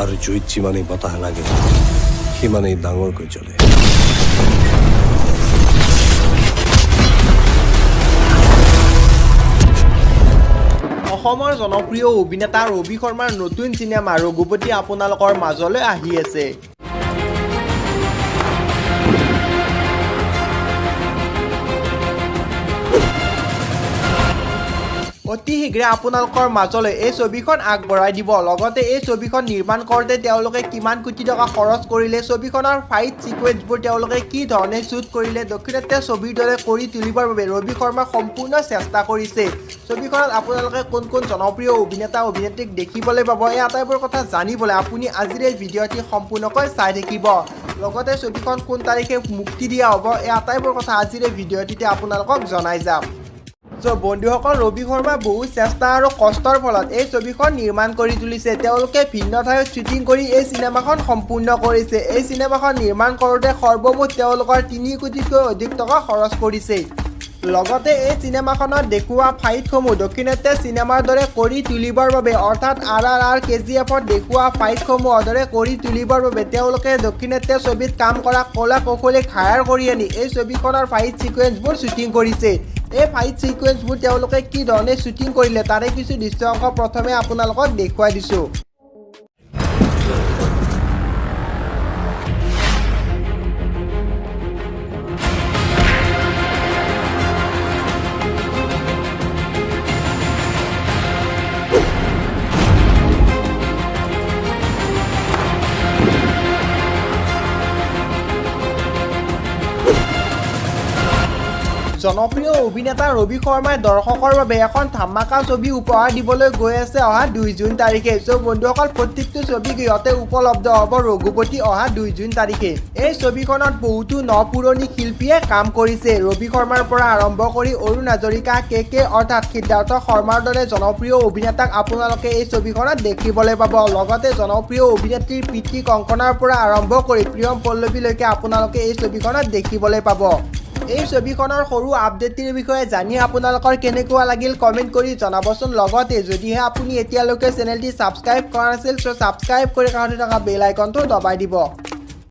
আৰু জুইত যিমানেই বতাহ লাগে সিমানেই ডাঙৰকৈ জ্বলে। অসমৰ জনপ্ৰিয় অভিনেতা ৰবি শৰ্মাৰ নতুন চিনেমা ৰঘুপতি আপোনালোকৰ মাজলৈ আহি আছে। অতি শীঘ্ৰে আপোনালোকৰ মাজলৈ এই ছবিখন আগবঢ়াই দিব। লগতে এই ছবিখন নিৰ্মাণ কৰোঁতে তেওঁলোকে কিমান কোটি টকা খৰচ কৰিলে, ছবিখনৰ ফাইট ছিকুৱেঞ্চবোৰ তেওঁলোকে কি ধৰণে শ্বুট কৰিলে, দক্ষিণাত্য ছবিৰ দৰে কৰি তুলিবৰ বাবে ৰবি শৰ্মাই সম্পূৰ্ণ চেষ্টা কৰিছে। ছবিখনত আপোনালোকে কোন কোন জনপ্ৰিয় অভিনেতা অভিনেত্ৰীক দেখিবলৈ পাব, এই আটাইবোৰ কথা জানিবলৈ আপুনি আজিৰ এই ভিডিঅ'টি সম্পূৰ্ণকৈ চাই থাকিব। লগতে ছবিখন কোন তাৰিখে মুক্তি দিয়া হ'ব, এই আটাইবোৰ কথা আজিৰ এই ভিডিঅ'টিতে আপোনালোকক জনাই যাম। বন্ধুসকল, ৰবি শৰ্মাই বহু চেষ্টা আৰু কষ্টৰ ফলত এই ছবিখন নিৰ্মাণ কৰি তুলিছে। তেওঁলোকে ভিন্ন ঠাইত শ্বুটিং কৰি এই চিনেমাখন সম্পূৰ্ণ কৰিছে। এই চিনেমাখন নিৰ্মাণ কৰোঁতে সৰ্বমুঠ তেওঁলোকৰ 3 কোটিতকৈ অধিক টকা খৰচ কৰিছে। লগতে এই চিনেমাখনত দেখুওৱা ফাইটসমূহ দক্ষিণাত্য চিনেমাৰ দৰে কৰি তুলিবৰ বাবে, অৰ্থাৎ আৰ আৰ আৰ কে জি এফত দেখুওৱা ফাইটসমূহৰ দৰে কৰি তুলিবৰ বাবে তেওঁলোকে দক্ষিণাত্য ছবিত কাম কৰা কলা কৌশলীক হায়াৰ কৰি আনি এই ছবিখনৰ ফাইট ছিকুৱেঞ্চবোৰ শ্বুটিং কৰিছে। এই ফাইট ছিকুৱেঞ্চবোৰ তেওঁলোকে কি ধৰণে শ্বুটিং কৰিলে তাৰে কিছু দৃশ্য অংশ প্ৰথমে আপোনালোকক দেখুৱাই দিছোঁ। জনপ্ৰিয় অভিনেতা ৰবি শৰ্মাই দৰ্শকৰ বাবে এখন ধামাকা ছবি উপহাৰ দিবলৈ গৈ আছে অহা 2 জুন তাৰিখে। বন্ধুসকল, প্ৰত্যেকটো ছবি গৃহতে উপলব্ধ হ'ব ৰঘুপতি অহা 2 জুন তাৰিখে। এই ছবিখনত বহুতো ন পুৰণি শিল্পীয়ে কাম কৰিছে। ৰবি শৰ্মাৰ পৰা আৰম্ভ কৰি অৰুণ হাজৰিকা, কে কে অৰ্থাৎ সিদ্ধাৰ্থ শৰ্মাৰ দৰে জনপ্ৰিয় অভিনেতাক আপোনালোকে এই ছবিখনত দেখিবলৈ পাব। লগতে জনপ্ৰিয় অভিনেত্ৰী প্ৰীতি কংকনাৰ পৰা আৰম্ভ কৰি প্ৰিয়ম পল্লৱীলৈকে আপোনালোকে এই ছবিখনত দেখিবলৈ পাব। এই ছবিখনৰ সৰু আপডেটটিৰ বিষয়ে জানি আপোনালোকৰ কেনেকুৱা লাগিল কমেণ্ট কৰি জনাবচোন। লগতে যদিহে আপুনি এতিয়ালৈকে চেনেলটি ছাবস্ক্ৰাইব কৰা নাছিল, ছাবস্ক্ৰাইব কৰি কাষতে থকা বেল আইকনটো দবাই দিব।